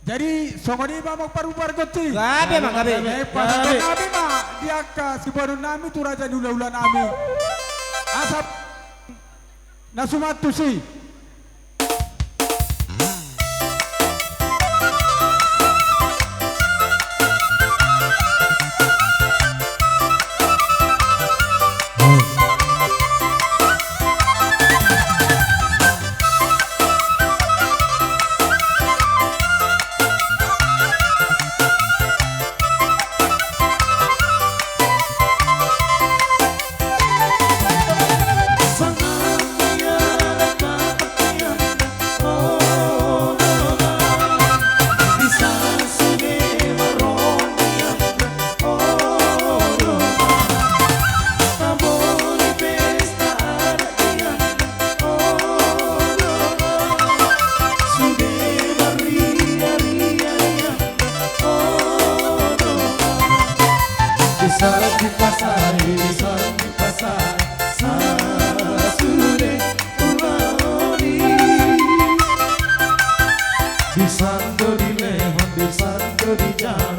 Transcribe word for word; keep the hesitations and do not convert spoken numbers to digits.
Jadi songon i ma, amang parhobas, pargonsi. Gabe ma, gabe. Eh, gabe. Pasahaton nami ma di angka siboanon nami tu raja ni hulahula nami. Asa na suman tusi. Di sandok ni pasai, di sandok ni pasai, sasude ulaon i. Di sandok ni lehon, di sandok ni jam.